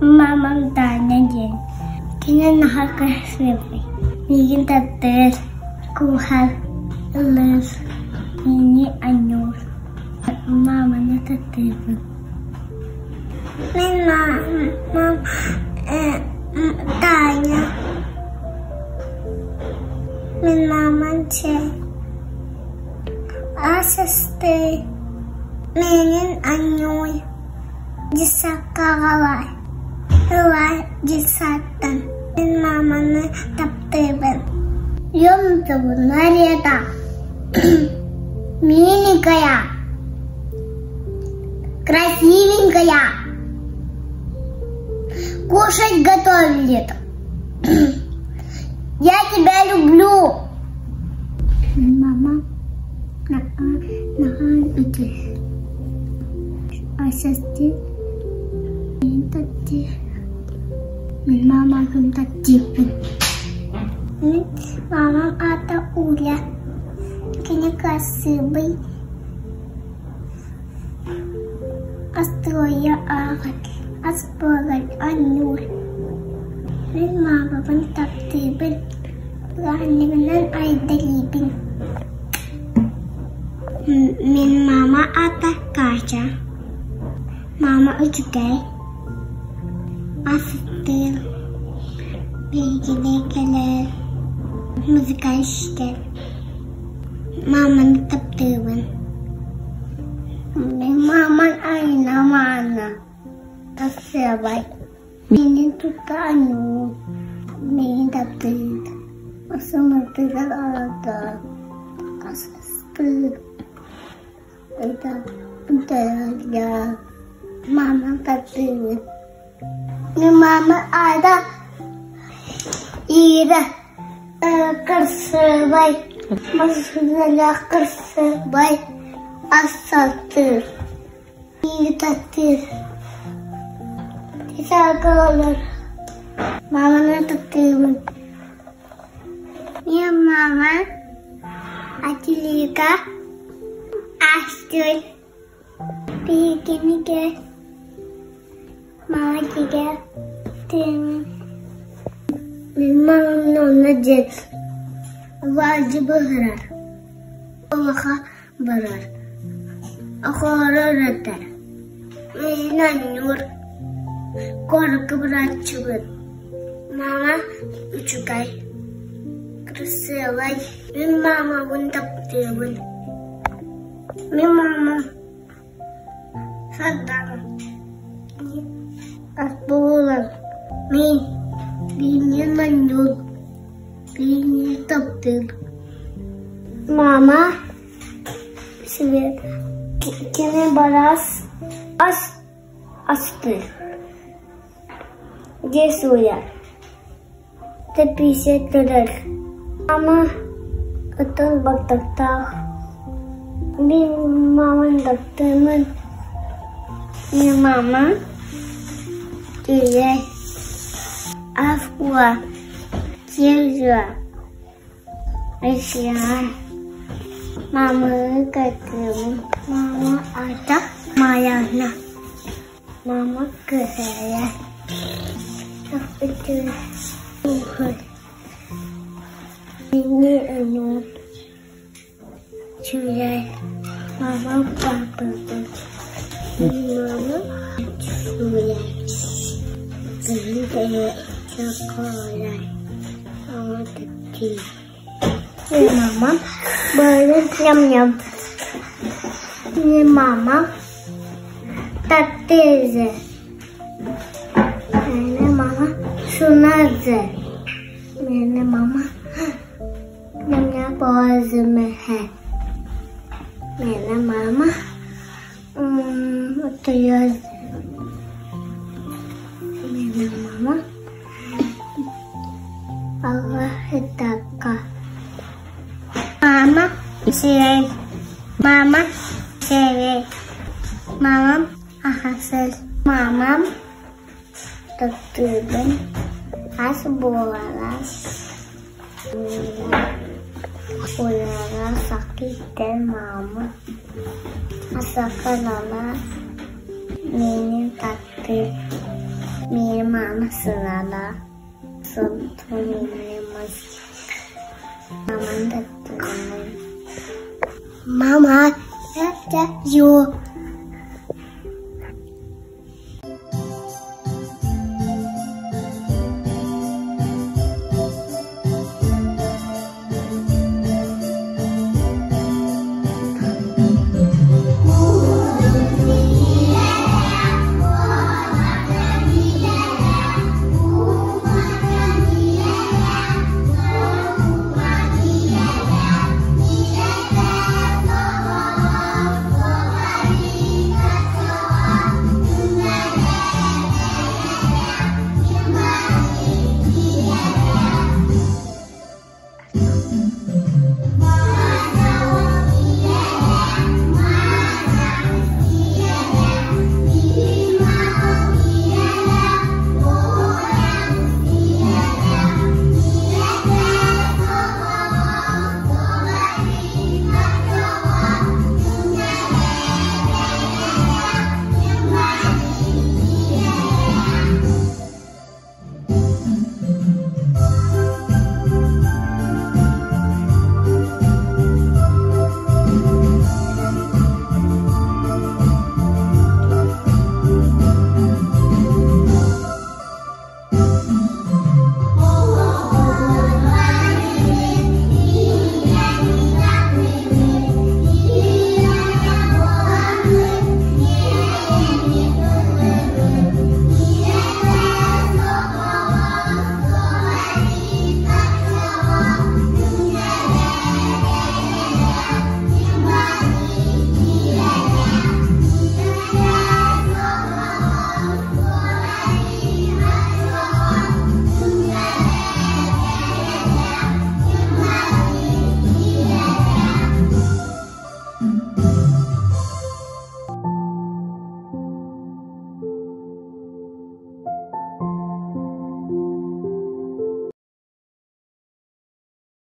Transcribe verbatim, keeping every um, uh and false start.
Mama tanya, Jen. Kèngèng naha ka sèbâ. Bikin tetes, kuhal, les, ini anyur. Mama na tetes. Min mama, eh, tanya. Min mama cè. Aseste. Minin anyur. Jisaka kalai. Kalai jisatan. Min mamana teptebel. Yom sebenarnya ta. Mini kaya. Красивенькая. Кушать готовит. Я тебя люблю. Мама, на, на, это. А сейчас ты, это ты. Мама, это ты. Мама, это Уля. Книга сыбы. Astoya arat, asporan anyur. Rimma bâbân taptèbân, lanèngan aèdhâlibân. Min mama ata kaca, mama ujugai. Astel. Bilgine kele. Muzika işte. Maman taptèbân. Maman aina mana? Tasyabai. Minin tuta anu. Minin taptèbân. Asal mutera ada. Asal. Ida, ida, ya. Mama tadi. Ni mama ada. Ida, eh, kersebai. Maksudnya kersebai. Asal ter. Ida ter. Kita keluar. Mama nanti. Ya, Mama. Atilika. Astul. Pikini ke. Mama juga. Tim. Memang nona jet. Wajib berat. Maka Barar. Akhara ratar. Minanyur. Kor keberajubet. Mama ujukai. Kerselai. Min mama untap tiwun. Min mama. Sadang. Asbulan. Mi. Bini nanyur. Bini teptil. Mama. Sibet. Ki-, kini balas. As. Astil. Jesuya. Tepise terer. Mama. Keton bakta. Di mama temen. Ni mama. Iya. Afwa. Jesuya. Aisyah. Mama ketemu. Mama ada Mayana. Mama kesayang. Aku tuh. Ini anu. Julian. Mama papa. Mama Julian. Ini kayak sekolah. Mama kecil. Ini mama baru nyam-nyam. Ini mama tatize. Ini mama sunaze. Ini mama nyam-nyam poze mehe. Ini mama Hmm, betul ya. Ini mama. Allah hitaka. Mama sirem. Mama sirem. Mama ahasel. Mama Teteban. As bolas. Ulara sakit dan mama. Asaka lala. Ini tadi. Min mama selala. Sonto min mas. Mama datang. Mama, ya, ya, yo.